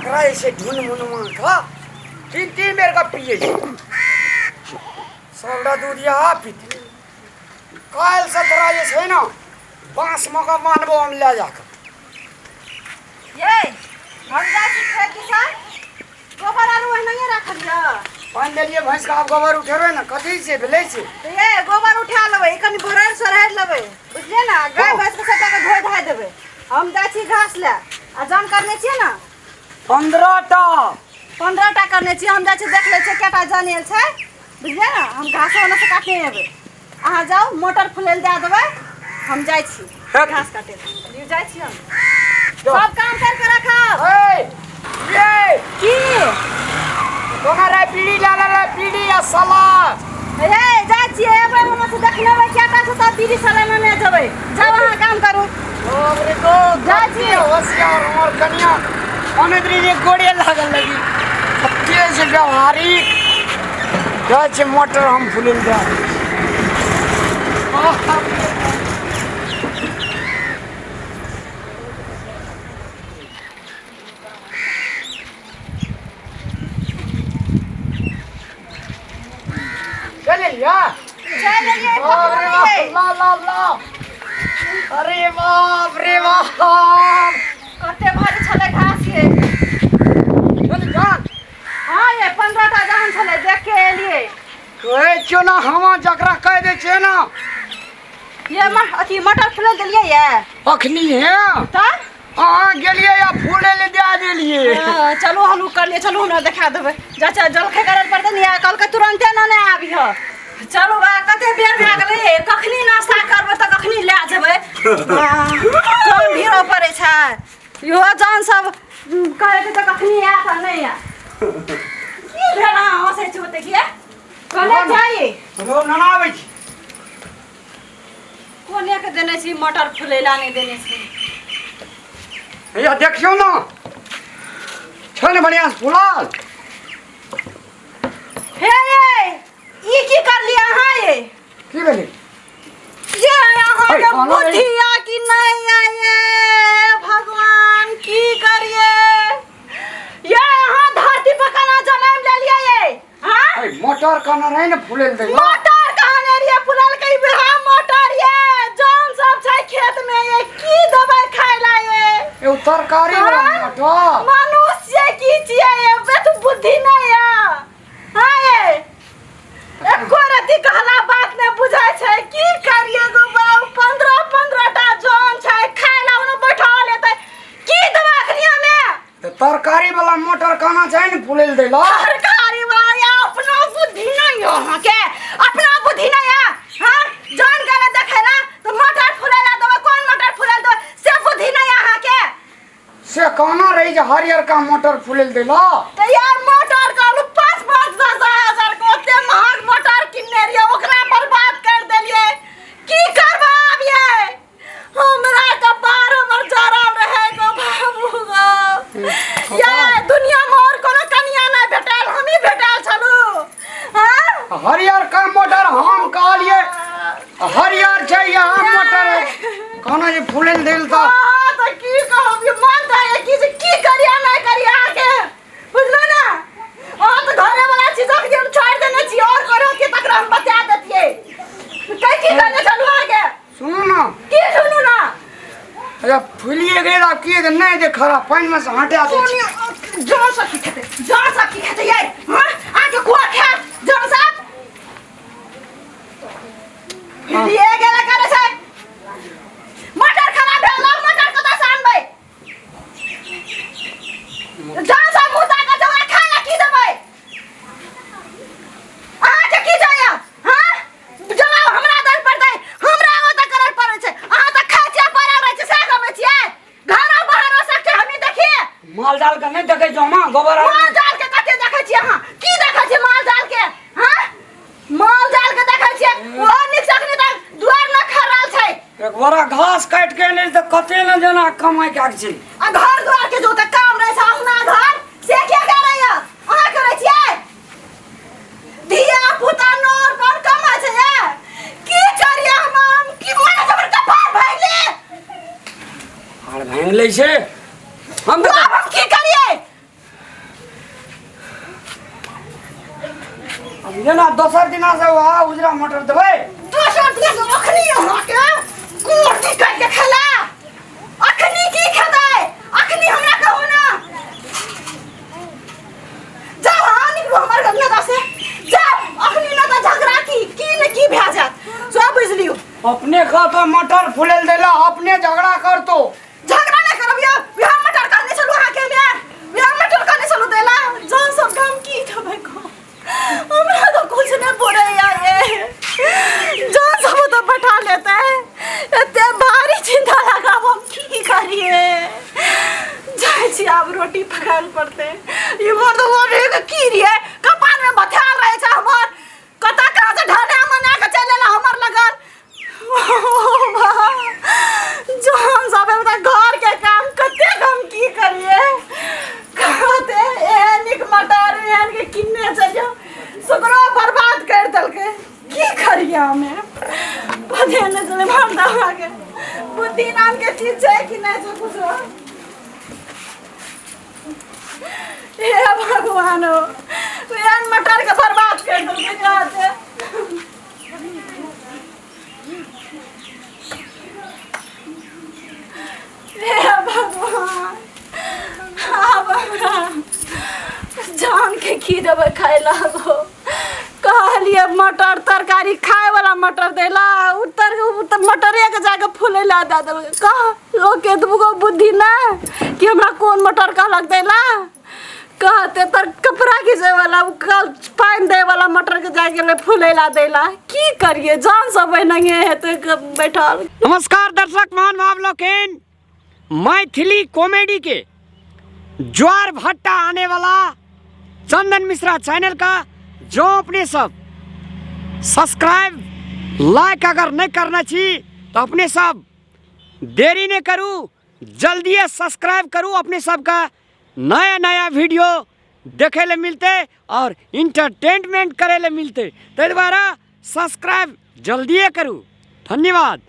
एकरा जे छै ढुन मुनमा कऽ तीन तीन बेर कऽ पियै छै सबटा दूध इएह पीतै। काल्हिसँ तोरा जे छै ने बाँसमे कऽ बान्हबो हम लए जा कऽ। ये हम जाइ छी खेत दिसा, गोबर आर ओहिनाये राखल यऽ। पानि देलियै भैंसके, आब गोबर उठेबै ने। कथी छै भेलै छै? तऽ ये गोबर उठा लेबै, कनि भोरैर सोरैर लेबै, बुझलियै ने? गाय भैंसके सबटाके धोइ धाइ देबै। हम जाइ छी घास लए। आ जन करने छियै ने? 15 टा। 15 टा करने छियै। हम जाइ छी, देख लै छियै कएटा जन आयल छै, बुझलियै ने? हम घासो ओन्ने से काटने एबै। अहाँ जाउ, मोटर फुलै लए दए देबै। हम जाइ छी घास काटे लए, जाइ छी हम। सब काम करके रखब। ए ये की? कोना रे बीड़ी ला ला बीड़ी आ सलाद। हे, जाइ छियै, एबै ओन्ने से देख लेबै कएटा छै, तब बीड़ी सलाद नेने जेबै। जाउ, अहाँ काम करू। बाप रे गो। जाइ छी। होशियार हमर कनिया। अनैत रही जे गोड़े लागल लगी, कते से व्यवहारिक। जाइ छै मोटर हम फुलिल दए। चल एलिया? चलि एलियै। बाप रे बाप, ला ला ला, अरे बाप रे बाप! कते भारी छलै घास ये! चल जान। हाँ ये, 15 टा जहन छलै, देख के एलियै। कहै छियौ ने, हवा जकरा कहि दै छियै ने। ये अथी मटर फुलै देलियै ये? अखनी हे। तऽ अहाँ गेलियै आ फूले ले दए देलियै। हाँ, चलू, हल्लुक कर लिए। चलू, हमरा देखा देबै। जा जा, जलखै करे पड़तै ने। कहलकै तुरन्ते ने नहि आबिह। चलू बा, कते बेर भए गेलै। कखनी नाश्ता करबै तऽ कखनी लए जेबै? कम भीड़ो पड़ै छै। इहो जान सब कहै छै तऽ कखनी आयत आ नहि आयत। की भेल, अहाँ हँसै छी ओते किए? कहने जाइ। रो नना आबै छी। कोने के देने छी मटर फुलैला? नहि देने छी। हैया देखियौ ने, छै ने बढ़िआँ से फूलल? हे ये, ई की करलियै अहाँ ये? की भेलै? ये अहाँके हे, कहलहुँ बुद्धि आ कि नहि आ ये? भगवान, की करिए ये? अहाँ धरती पर केना जनम लेलियै ये? हाँ? हे, मोटर कहने रहै ने फूलै लए दै। मोटर कहने रहियै फुलल के हा मोटर। ये जौन सब छै खेत में, ये की देबै खाय ला ये? एगो तरकारी वाला हाँ? मोटर। मनुष्य की छियै ये? बेत बुद्धि नहीं है। हाँ, ये एको रति कहला बात नहीं बुझै छै। की करिए गो बाबू? 15 15 टा जौन छै, खाय ला ओने बैठल हेतै। की देबै अखनिया में? तऽ तरकारी वाला मोटर कहना छै ने फूलै लए दै ला। तरकारी वाला या अपना बुद्धि नहीं हो अहाँके? अपना बुद्धि नहीं है? हाँ, जान गेलै देखै ला तऽ मटर फुलै ला देबै। कोन मटर फुलै ला देबै से बुद्धि नहीं है अहाँके? से कहना रही जे हरियर का मोटर फूलै लए दै ला। तऽ यार, मोटर कहलू पाँच पाँच दस हजार के ओते महग मोटर किनने रहियै, ओकरा बर्बाद कर देलियै। की करबै आब ये? हमरा कपार हमर जरल रहे गो बाबू गो। ये दुनिया में और कोनो कनिया नहीं भेटल, हम ही भेटल छलू। हाँ। हरियर का मोटर हम कहलिए हरियर छै, यहाँ मोटर कहना जे फूलै लए देल तऽ। हाँ, तऽ की कहब, ये मन तऽ है कि जे की करिया नहीं करिया अहाँके, बुझलो ने? अहाँ तऽ घरे वाला चीज अखनी हम छोड़ि देने छी, और करो के तकरा हम बता देतियै। कै की कहने छलू अहाँके? सुनू ने। की सुनू ना? अच्छा, फूलिए गेल, आब की हेतै? नहि हेतै खराब, पानिमे से हटा दै छी। जौन सब की खेतै? जौन सब की खेतै यै? हाँ, अहाँके कुआ खायत जौन सब? फूलिए गेलै करै छै। मटर खराब भेल, मटर कतऽ से आनबै? जौन सब मुँह ताकत छै, ओकरा खाय ला की देबै? अहाँके की जाइए? हाँ, जवाब हमरा दै पड़तै। हमरा ओतऽ करऽ पड़ै छै। अहाँ तऽ खाइ छियै, पड़ल रहै छियै, से गबै छियै। घरो बाहरो सबके हमही देखिए। माल जाल के नहि देखै छौ माँ गोबर आर? माल जाल के कते देखै छियै अहाँ? की देखै छियै माल जाल के? हाँ, माल जाल के देखै छियै? ओहो नीक से अखनी तक दुआर न खड़ल छै। एक बोरा घास काटि के अनली तऽ कते ने जेना कमाइ के छै। आ घर द्वार के जो तऽ काम रहै छै, अंगना घर से के करैया? अहाँ करै छियै? धिया पुता नोर पर कमाइ छै ये। की करियै हम? की मने हमर कपार भागि ले। आर भांगि लै छै हम। आब हम की करियै? अब जेना दोसर दिना से वहाँ उजरा मटर देबै। दोसर दिना से अखनी अहाँके गोड़ निकालि के खेला। अखनी की खेतै? अखनी हमरा कहू ना। जाउ अहाँ निकलू हमर घर से, जाउ अखनी, न तऽ झगड़ा की की ने की भए जायत, सब बुझि लियौ। अपने कहतो मटर फुलेल देला, अपने झगड़ा करतो। झगड़ा नहि करब यौ। वएह मटर कहने छलहुँ अहाँके हमे, वएह मटर कहने छलहुँ देला। जान सब काम की देबै को, हमरा तऽ कुछ नहि पड़ैया ये। जान सब तऽ पठा लेतै, एते भारी चिंता लगाब, हम की करिए? जाइ छी आब रोटी पकायल पड़तै। ई मर्द की रे कपार में बथायल रहै छै हमर, कतऽ कहाँ से ढाना मना के चलि एला हमर लगन। जहन सब एगो घर के काम कते हम की करिए? कहते एहन नीक मटर एहन के किन्ने चलियो, सुकरो बर्बाद कर देलकै। की करिए हमे? पते नहि चले मर्दा के बुद्धि नाम के चीज छै कि नहि छै कुछो। हे भगवान हो, एहन मटर के बर्बाद कर देलकै कहते। हे भगवान, आब हमरा जान के की देबै खाय ला गो? कहलिए मटर तरकारी खाय वाला मटर देला, उतर तऽ मटरे के जाके फूलै ला दए देलकै। कह लोक के एतबो बुद्धि ना कि हमरा कोन मटर कहलक देला। कहते तर कपड़ा घिचे वाला, कल पानि दै वाला मटर के जाके ले फूलै ला देला। की करिए? जान सब एनाहिए हेतै बैठल। नमस्कार दर्शक महानुभाव लोकनि, मैथिली कॉमेडी के ज्वार भट्टा आने वाला चंदन मिश्रा चैनल का जो अपने सब सब्सक्राइब लाइक अगर नहीं करना छी तो अपने सब देरी नहीं करू, जल्दी सब्सक्राइब करू। अपने सबका नया नया वीडियो देखे ले मिलते और इंटरटेनमेंट करे ले मिलते, ताहि द्वारा सब्सक्राइब जल्दिए करू। धन्यवाद।